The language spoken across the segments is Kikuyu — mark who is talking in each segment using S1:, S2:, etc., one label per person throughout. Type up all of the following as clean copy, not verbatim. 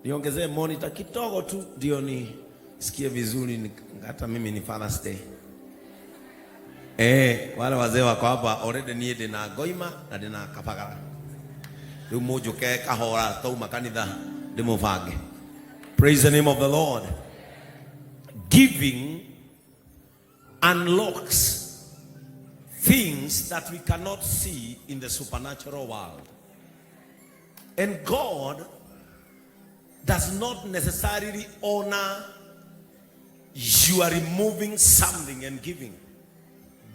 S1: Niongezee monitor kidogo tu ndio nisikie vizuri, hata mimi ni Father's Day. Wale wazee wako hapa already niĩ ndĩna ngoima na ndĩna kabagara. Rĩu mũnjũke kahora tauma kanitha ndĩmũbange. Praise the name of the Lord. Giving unlocks things that we cannot see in the supernatural world. And God does not necessarily honor you are removing something and giving.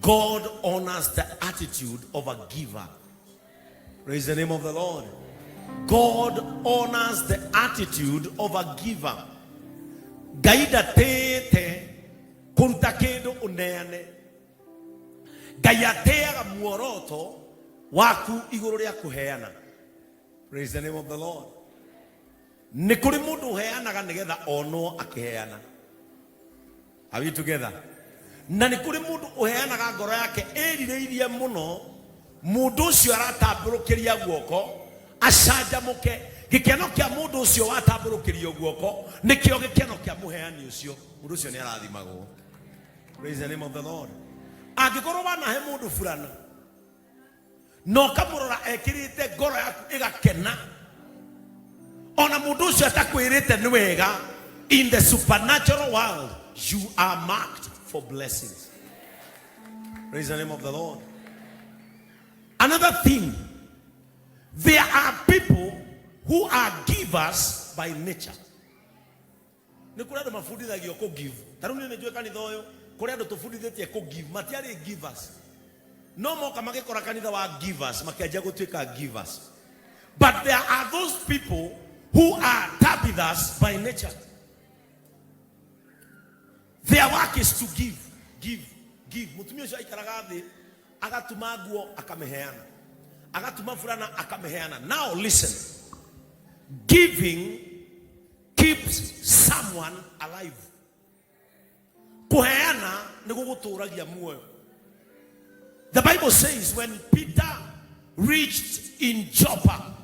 S1: God honors the attitude of a giver. Praise the name of the Lord. God honors the attitude of a giver. Ngai ndatĩĩte kũruta kĩndũ ũneane. Ngai atĩaga muoroto waku igũrũ rĩa kũheana. Praise the name of the Lord. Nĩ kũrĩ mũndũ ũheanaga nĩgetha onwo akĩheana. Are we together? Na nĩ kũrĩ mũndũ ũheanaga ngoro yake ĩrirĩirie mũno mũndũ ũcio aratambũrũkĩria guoko acanjamũke. Gĩkeno kĩa mũndũ ũcio watambũrũkĩrio guoko nĩkĩo gĩkeno kĩa mũheani ũcio. Mũndũ ũcio nĩ arathimagwo. Praise the name of the Lord. Angĩkorwo wanahe mũndũ burana na ũkamũrora ekĩrĩte, ngoro yaku ĩgakena, ona mũndũ ũcio atakwĩrĩte nĩ wega, in the supernatural world you are marked for blessings. Praise the name of the Lord. Another thing, there are people who are givers by nature. Nĩ kũrĩ andũ mabundithagio kũ give. Ta rĩu niĩ nĩ njũĩ kanitha ũyũ kũrĩ andũ tũbundithĩtie kũ give. Matiarĩ givers, no moka magĩkora kanitha wa givers, makĩanjia gũtuĩka givers. But there are those people who are Tabithas by nature. Their work is to give, give, give. Mũtumia ũcio aikaraga thĩ agatuma nguo akamĩheana, agatuma burana akamĩheana. Now listen, giving keeps someone alive. Kuheana nĩ gũgũtũragia muoyo. The Bible says when Peter reached in Joppa,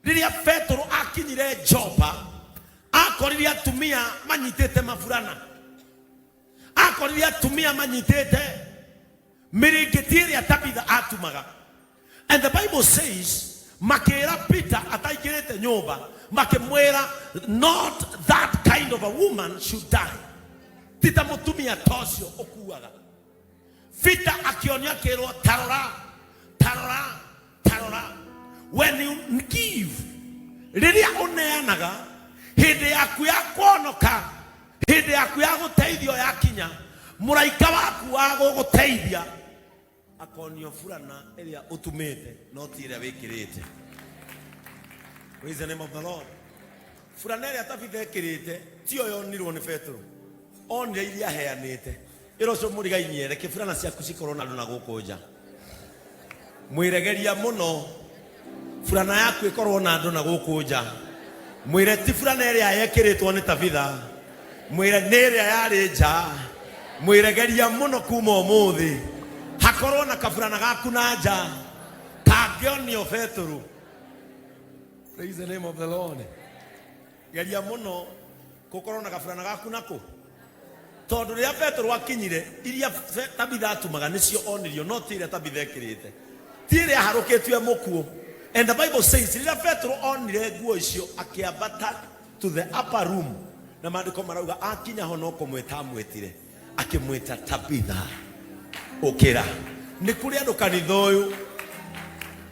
S1: rĩrĩa Petero akinyire Joppa, akorire atumia manyitĩte maburana, akorire atumia manyitĩte mĩrĩngĩti ĩrĩa Tabitha atumaga. And the Bible says makĩra Peter ataingĩrĩte nyũmba, makĩmwĩra, "Not that kind of a woman should die." Ti ta mũtumia ta ũcio ũkuaga. Peter akĩonio akĩrwo, "Tarora, tarora, tarora." When you give, rĩrĩa ũneanaga, hĩndĩ yaku ya kuonoka, hĩndĩ yaku ya gũteithio yakinya, mũraika waku wa gũgũteithia akonio burana ĩrĩa ũtumĩte no ti ĩrĩa wĩkĩrĩte. Praise the name of the Lord. Burana ĩrĩa Tabitha ĩkĩrĩte tiyo yonirwo nĩ Petero, onire iria aheanĩte. Ĩra ũcio mũrigainie, "Reke burana ciaku cikorwo na andũ na gũkũ nja." Mwĩregeria mũno burana yaku ĩkorwo na andũ na gũkũ nja. Mwĩre ti burana ĩrĩa yekĩrĩtwo nĩ Tabitha, mwĩre nĩ ĩrĩa yarĩ nja. Mwĩregeria mũno kuma ũmũthĩ hakorwo na kaburana gaku na nja kangĩonio Betũrũ. Praise the name of the Lord. Geria mũno gũkorwo na kaburana gaku nako, tondũ rĩrĩa Petero akinyire, iria Tabitha atumaga nĩcio onirio, no ti ĩrĩa Tabitha ekĩrĩte, ti ĩrĩa aharũkĩtio e mũkuũ. And the Bible says rĩrĩa Petero onire nguo icio, akĩambata to the upper room, na maandĩko marauga akinya ho no kũmwĩta amwĩtire, akĩmwĩta, "Tabitha, ũkĩra." Nĩ kũrĩ andũ kanitha ũyũ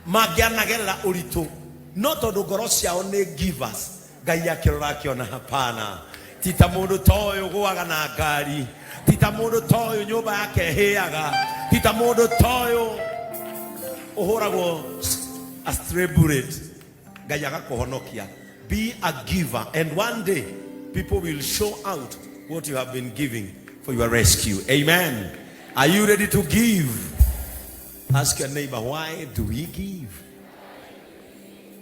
S1: mangĩanagerera ũritũ, no tondũ ngoro ciao nĩ givers, Ngai akĩrora akĩona, hapana, ti ta mũndũ ta ũyũ gũaga na ngari, ti ta mũndũ ta ũyũ nyũmba yake ĩhĩaga, ti ta mũndũ ta ũyũ ũhũragwo a stray bullet. Ngai agakũhonokia. Be a giver and one day people will show out what you have been giving for your rescue. Amen. Are you ready to give? Ask your neighbor, "Why do we give?"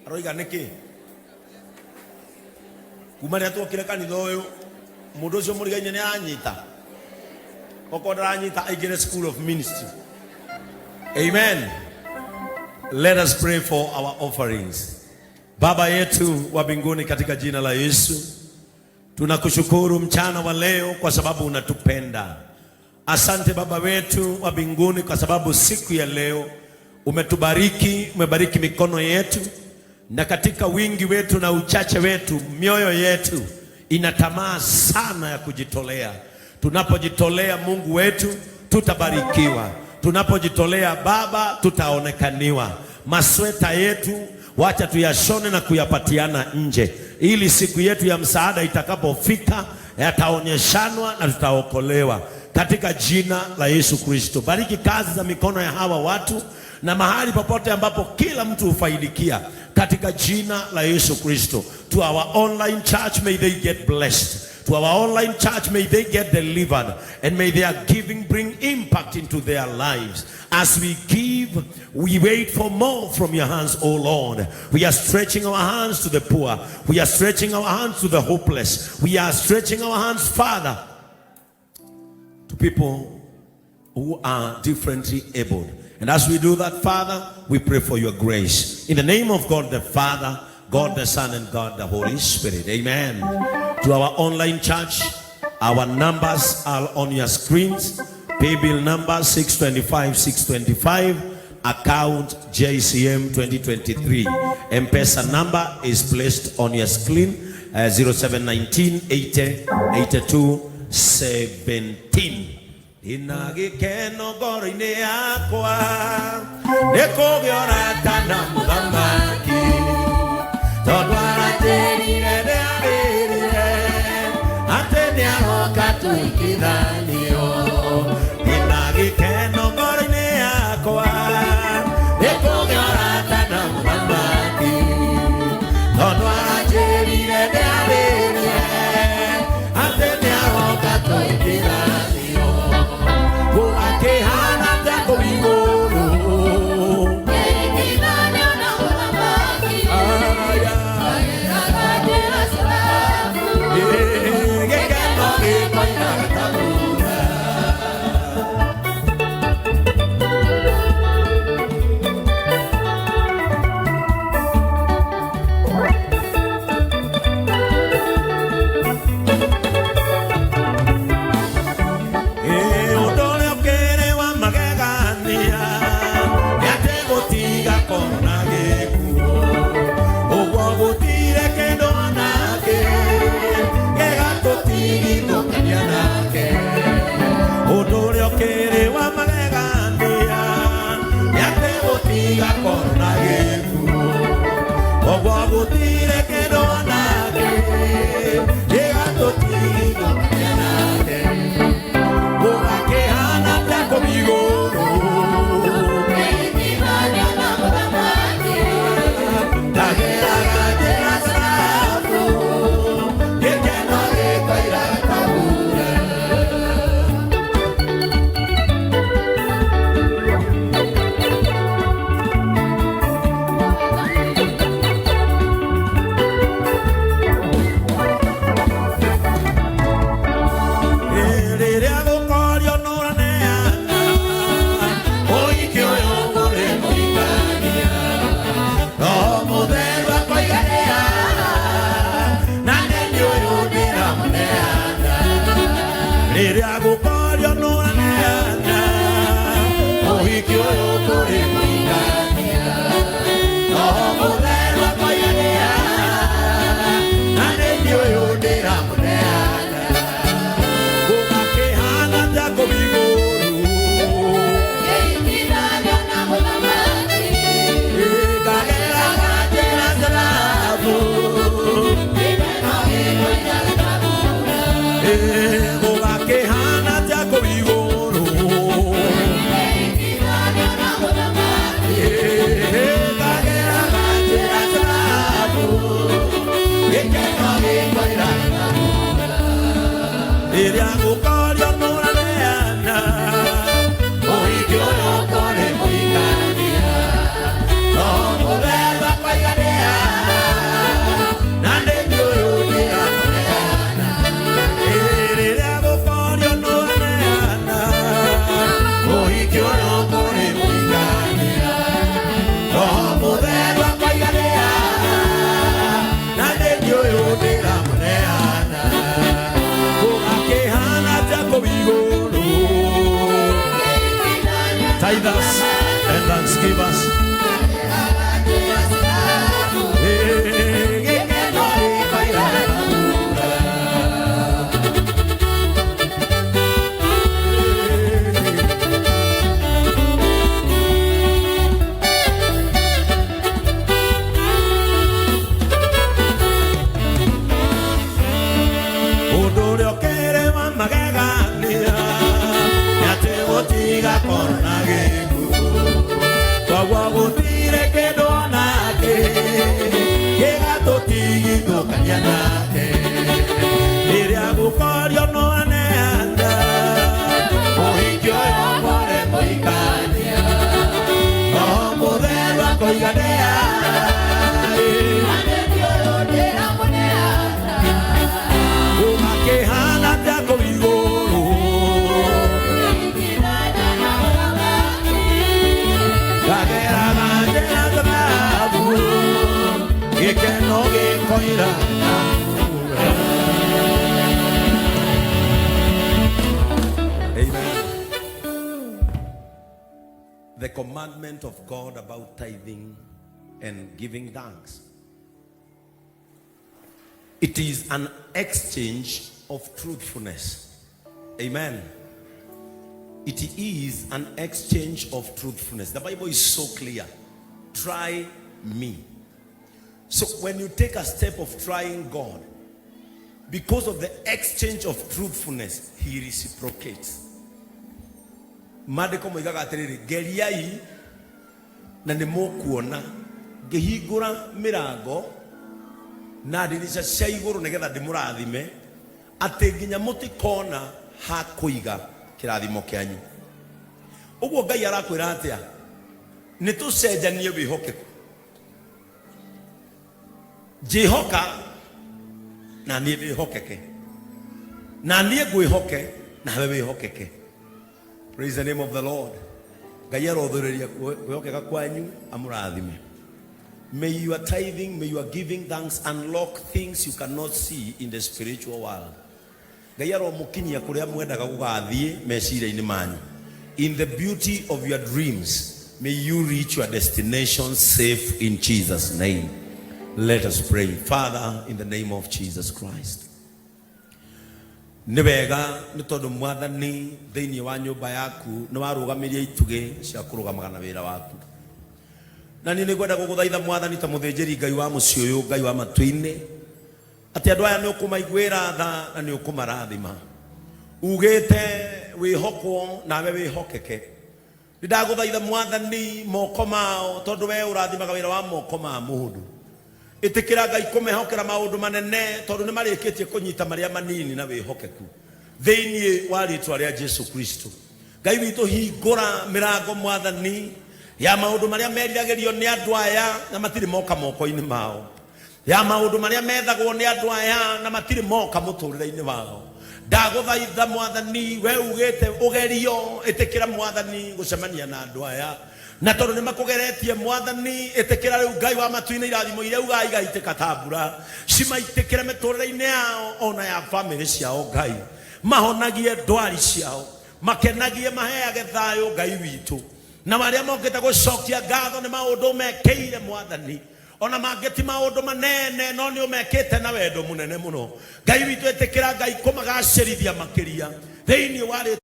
S1: Aroiga nĩkĩ? Kuma rĩrĩa twokire kanitha ũyũ, mũndũ ũcio mũrigaine nĩ aranyita. Okorwo ndaranyita, aingĩre school of ministry. Amen. Let us pray for our offerings. Baba yetu wa mbinguni, katika jina la Yesu, tunakushukuru mchana wa leo kwa sababu unatupenda. Asante Baba wetu wa mbinguni kwa sababu siku ya leo umetubariki, umebariki mikono yetu, na katika wingi wetu na uchache wetu, mioyo yetu ina tamaa sana ya kujitolea. Tunapojitolea Mungu wetu, tutabarikiwa. Tunapojitolea Baba, tutaonekaniwa. Masweta yetu wacha tuyashone na kuyapatiana nje, ili siku yetu ya msaada itakapofika yataonyeshanwa na tutaokolewa katika jina la Yesu Kristo. Bariki kazi za mikono ya hawa watu na mahali popote ambapo kila mtu hufaidikia katika jina la Yesu Kristo. To our online church may they get blessed. To our online church may they get delivered and may their giving bring impact into their lives. As we give, we wait for more from your hands, O Lord. We are stretching our hands to the poor. We are stretching our hands to the hopeless. We are stretching our hands, Father, to people who are differently abled. And as we do that, Father, we pray for your grace. In the name of God the Father, God the Son, and God the Holy Spirit. Amen. To our online church, our numbers are on your screens. Paybill number 625 625, account JCM 2023. M-Pesa number is placed on your screen, 0719 80 82 17. Ina gĩkeno ngoro-inĩ yakwa nĩ kũgĩa ũrata na mũthamaki tondũ aranjĩrire nĩarĩrĩre atĩ nĩaroka tũhikithanio. Ina gĩkeno ngoro-inĩ yakwa nĩ kũgĩa ũrata na mũthamaki tondũ aranjĩrire nĩarĩrĩre atĩ nĩaroka tũhikithanio. Gũgakĩhana ta kũu igũrũ. Aya. Gĩkeno gĩkoina ta mbura. Ũndũ ũrĩa ũkĩrĩ wa magegania nĩ atĩ gũtigakorwo na gĩkuũ, ũguo gũtirĩ kĩndũ onakĩ gĩgatũtigithũkania nake. Ũndũ ũrĩa ũkĩrĩ wa magegania nĩ atĩ gũtigakorwo na gĩkuũ, ũguo gũtirĩ kĩndũ onakĩ gĩgatũtigithũkania nake. Gũgakĩhana ta kũu igũrũ. Ndageraga njĩra carabu, gĩkeno gĩkoira ta mbura. Rĩrĩa gũkorio nũraneana ũhiki ũyũ kũrĩ mũhikania, Roho Mũtheru akoiga neana, na nĩ ũyũ ndĩramũneana. Rĩrĩa gũkorio nũraneana ũhiki ũyũ kũrĩ mũhikania, Roho Mũtheru akoiga neana, na nĩ ũyũ ndĩramũneana. Gũgakĩhana ta kũu igũrũ. Ngageraga njĩra carabu, gũgakĩhana ta kũu igũrũ. Ngageraga njĩra carabu, gĩkeno gĩkoira rĩrĩa gũkorio nũraneana ũhiki ũyũ kũrĩ mũhikania, Roho Mũtheru akoiga neana, na nĩ ũyũ ndĩramũneana. Rĩrĩa gũkorio nũraneana ũhiki ũyũ kũrĩ mũhikania, Roho Mũtheru akoiga neana, Gũikarania nake rĩrĩa gũkorio no aneana mũhiki ũyũ mware mũhikania no mũtheru akoiga ndeana gũgakĩhana ta kũu igũrũ ngageraga njĩra thahabu gĩkeno gĩkoira. Amen. The commandment of God about tithing and giving thanks. It is an exchange of truthfulness. Amen. It is an exchange of truthfulness. The Bible is so clear. Try me. So when you take a step of trying God, because of the exchange of truthfulness, he reciprocates. Maandĩko moigaga atĩrĩrĩ, geriai na nĩ mũkuona ngĩhingũra mĩrango na ndirica cia igũrũ nĩgetha ndĩmũrathime atĩ nginya mũtikona ha kũiga kĩrathimo kĩanyu. Ũguo Ngai arakwĩra atĩa? Nĩ tũcenjanie wĩhokeku. Njĩhoka na niĩ ndĩhokeke, na niĩ ngwĩhoke nawe wĩhokeke. Praise the name of the Lord. Ngai arothũrĩria kwĩhokeka kwanyu amũrathime. May your tithing, may your giving thanks unlock things you cannot see in the spiritual world. Ngai aromũkinyia kũrĩa mwendaga gũgathiĩ meciria-inĩ manyu. In the beauty of your dreams, may you reach your destination safe in Jesus' name. Let us pray. Father, in the name of Jesus Christ. Nĩ wega nĩ tondũ Mwathani thĩinĩ wa nyũmba yaku nĩ warũgamirie itugĩ cia kũrũgamaga na wĩra waku. Na niĩ nĩ ngwenda gũgũthaitha Mwathani ta mũthĩnjĩri Ngai wa mũciĩ ũyũ, Ngai wa matu-inĩ, atĩ andũ aya nĩ ũkũmaiguĩra tha na nĩ ũkũmarathima. Ugĩte wĩhokwo nawe wĩhokeke. Nĩ ndagũthaitha Mwathani moko mao, tondũ we ũrathimaga wĩra wa moko ma mũndũ. Ĩtĩkĩra Ngai kũmehokera maũndũ manene, tondũ nĩ marĩkĩtie kũnyita marĩa manini na wĩhokeku. Thĩinĩ wa rĩtwa rĩa Jesu Kristo. Ngai witũ, hingũra mĩrango Mwathani ya maũndũ marĩa meriragĩrio nĩ andũ aya na matirĩ moka moko-inĩ mao, ya maũndũ marĩa methagwo nĩ andũ aya na matirĩ moka mũtũrĩre-inĩ wao. Ndagũthaitha Mwathani, we ugĩte ũgerio, ĩtĩkĩra Mwathani gũcemania na andũ aya, na tondũ nĩ makũgeretie Mwathani, ĩtĩkĩra rĩu Ngai wa matu-inĩ irathimo iria ugaga igaitĩka ta mbura cimaitĩkĩre mĩtũrĩre-inĩ yao ona ya bamĩrĩ ciao. Ngai mahonagie ndwari ciao, makenagie, maheage thayũ Ngai witũ, na arĩa mokĩte gũcokia ngatho nĩ maũndũ mekĩire Mwathani, ona mangĩ ti maũndũ manene no nĩ ũmekĩte na wendo mũnene mũno. Ngai witũ, ĩtĩkĩra Ngai kũmagacĩrithia makĩria thĩinĩ wa rĩtwa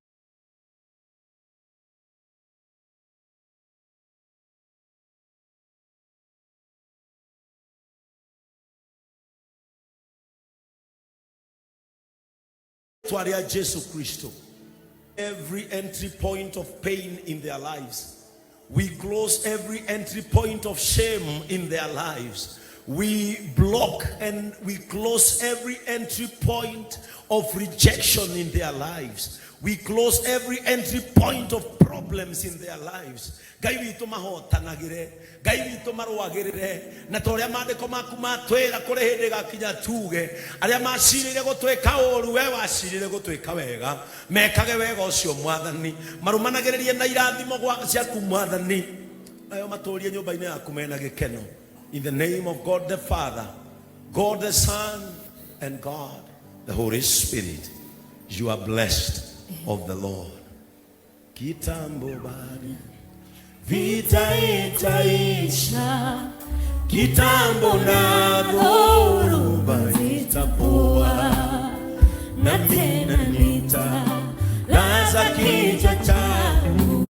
S1: rĩa Jesu Kristo. Every entry point of pain in their lives, we close every entry point of shame in their lives. We block and we close every entry point of rejection in their lives. We close every entry point of problems in their lives. Ngai witũ, mahotanagĩre. Ngai witũ, marũagĩrĩre na ta ũrĩa maandĩko maku matwĩra, kũrĩ hĩndĩ ĩgakinya tuge arĩa macirĩire gũtwĩka ũru, we wacirĩire gũtwĩka wega. Mekage wega ũcio Mwathani, marũmanagĩrĩrie na irathimo ciaku Mwathani, nayo matũrie nyũmba-inĩ yaku mena gĩkeno. In the name of God the Father, God the Son, and God the Holy Spirit, you are blessed of the Lord. Kitambo bado vita itaisha, kitambo na dhoruba itapoa, na tena nitalaza kichwa changu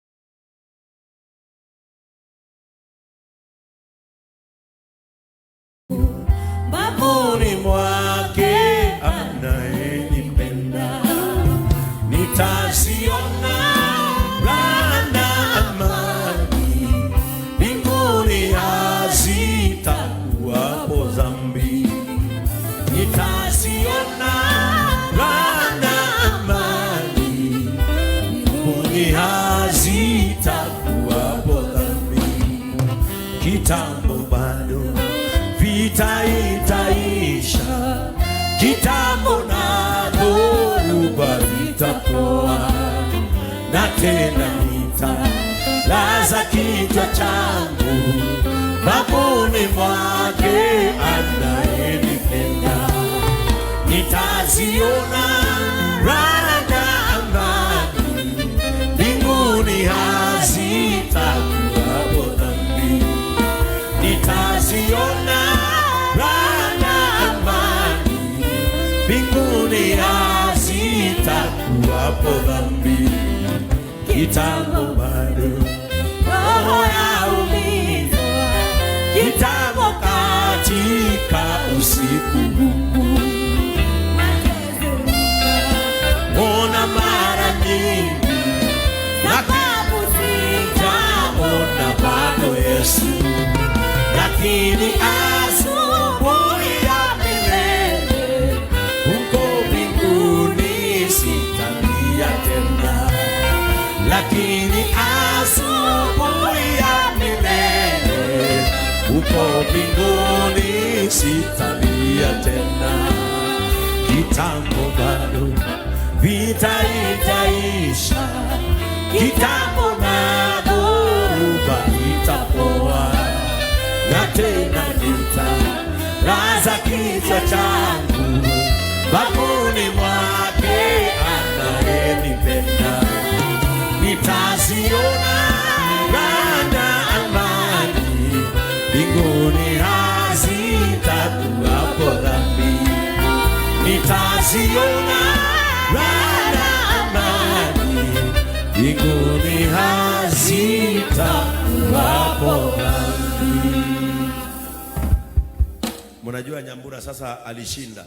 S1: mbavuni mwake anayenipenda, nitaziona raha na amani mbinguni, hazitakuwapo dhambi. Nitaziona raha na amani, mbinguni hazitakuwapo dhambi. Kitambo bado vita itaisha, kitambo na dhoruba vitapoa, na tena nitalaza kichwa changu bavuni mwake anayenipenda. Nitaziona raha na amani, mbinguni hazitakuwapo dhambi. Nitaziona raha na amani, mbinguni hazitakuwapo dhambi. Kitambo bado roho yaumizwa, kitambo katika usiku huu, ona mara nyingi
S2: Sababu
S1: sijaona bado Yesu, lakini asubuhi ya milele huko mbinguni sitalia tena, lakini asubuhi ya milele huko mbinguni sitalia tena. Kitambo bado vita itaisha, kitambo na dhoruba itapoa, na tena nitalaza kichwa changu bavuni mwake anayenipenda. Nitaziona raha na amani, mbinguni hazitakuwapo dhambi. Nitaziona raha na amani, mbinguni hazitakuwapo dhambi. Mnajua Nyambura sasa alishinda.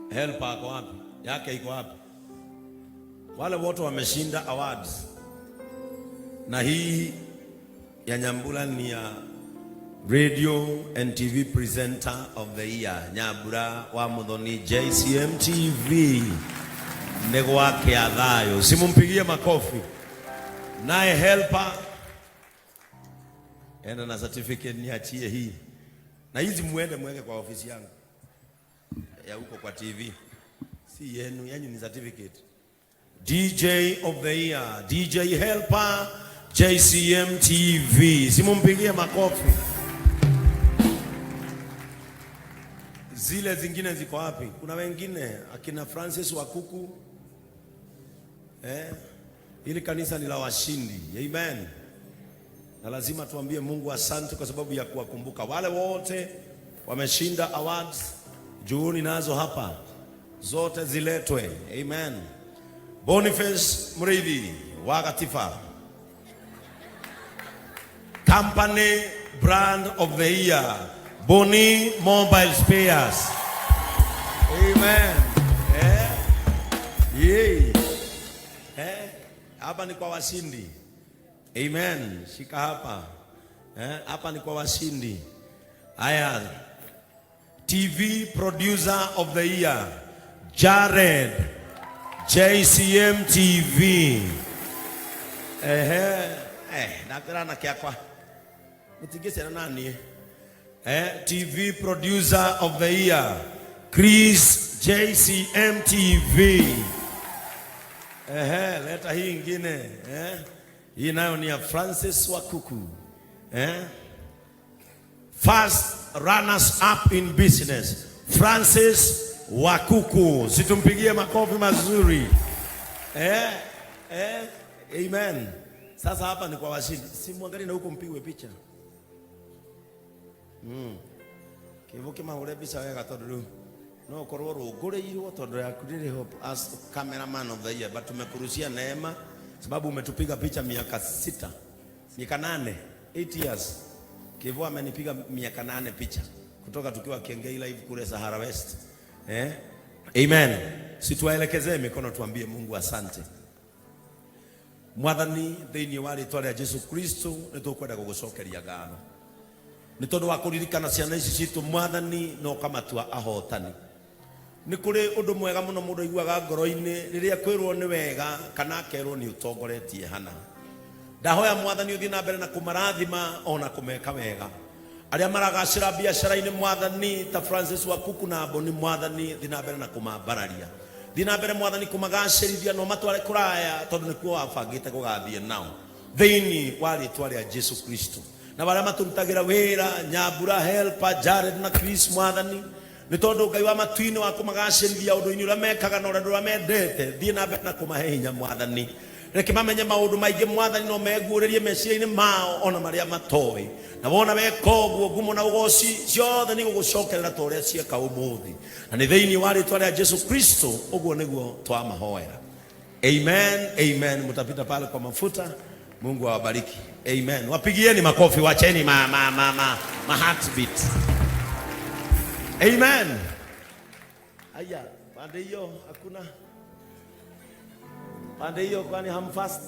S1: Helper ako wapi? Yake iko wapi? Wale wote wameshinda awards, na hii ya Nyambura ni ya Radio and TV Presenter of the Year, Nyambura wa Muthoni, JCM TV, nĩ gwake athayo. Simumpigie makofi. Naye helper, enda na certificate, niachie hii na hizi, muende mweke kwa ofisi yangu ya huko kwa TV, si yenu, yenyu ni certificate. DJ of the Year, DJ Helper, JCM TV. Simumpigie makofi. Zile zingine ziko wapi? Kuna wengine akina Francis Wakuku. Eh? Hili kanisa ni la washindi. Amen. Na lazima tuambie Mungu asante kwa sababu ya kuwakumbuka wale wote wameshinda awards. Juuni nazo hapa zote ziletwe. Amen. Boniface Muriithi wa Gatifa, Company Brand of the Year, Boni Mobile Spares. Amen. Eh? Yeah. Eh? Hapa ni kwa washindi. Amen. Shika hapa. Eh? Hapa ni kwa washindi. Haya. TV Producer of the Year, Jared, JCM TV. Ehe, eh, ndakĩra kĩakwa. Mũtingĩciana naniĩ. Eh, TV Producer of the Year, Chris, JCM TV. Ehe, leta hii ingine. Eh? Hii nayo ni ya Francis Wakuku. Eh? First runners up in business, Francis Wakuku. Situmpigie makofi mazuri. Eh? Eh? Amen. Sasa hapa ni kwa washindi. Simwangalie na huko mpigwe picha. Kivuki mahure mbica wega tondu riu no ukorwo rũngũrĩirwo tondu yaku rĩrĩ ho as cameraman of the year, but tumekurushia neema sababu umetupiga picha miaka 6, miaka 8, 8 years. Kivu amenipiga miaka 8 picha kutoka tukiwa Kiengei Live kule Sahara West. Eh? Amen. Situwaelekezee mikono tuambie Mungu asante. Mwathani, thĩinĩ wa rĩtwa rĩa Jesu Kristo, nĩ tũkwenda gũgũcokeria ngatho. Nĩ tondũ wa kũririkana ciana ici citũ Mwathani na ũkamatua ahotani. Nĩ kũrĩ ũndũ mwega mũno mũndũ aiguaga ngoro-inĩ rĩrĩa kwĩrwo nĩ wega kana akerwo nĩ ũtongoretie hana. Ndahoya Mwathani ũthiĩ na mbere na kũmarathima ona kũmeka wega. Arĩa maragacĩra biacara-inĩ Mwathani ta Francis Wakuku na Mboni Mwathani thiĩ na mbere na kũmambararia. Thiĩ na mbere Mwathani kũmagacĩrithia na ũmatware kũraya tondũ nĩkuo wabangĩte gũgathiĩ nao. Thĩinĩ wa rĩtwa rĩa Jesu Kristo. Na barĩa matũrutagĩra wĩra Nyambura, Helper, Jared na Chris Mwathani nĩ tondũ Ngai wa matu-inĩ wa kũmagacĩrithia ũndũ-inĩ ũrĩa mekaga na ũrĩa ũrĩa mendete, thiĩ na mbere na kũmahe hinya Mwathani. Reke mamenye maũndũ maingĩ Mwathani no meguũrĩrie meciria-inĩ mao ona marĩa matoĩ. Na wona weka ũguo ngumo na ũgoci ciothe nĩ igũgũcokerera ta ũrĩa cieka ũmũthĩ. Na nĩ thĩinĩ wa rĩtwa rĩa Jesu Kristo ũguo nĩguo twamahoera. Amen, amen. Mtapita pale kwa mafuta. Mungu awabariki. Amen. Wapigieni makofi, wacheni ma ma ma ma, ma heartbeat. Amen. Aya, pande hiyo hakuna. Pande hiyo kwani hamfast?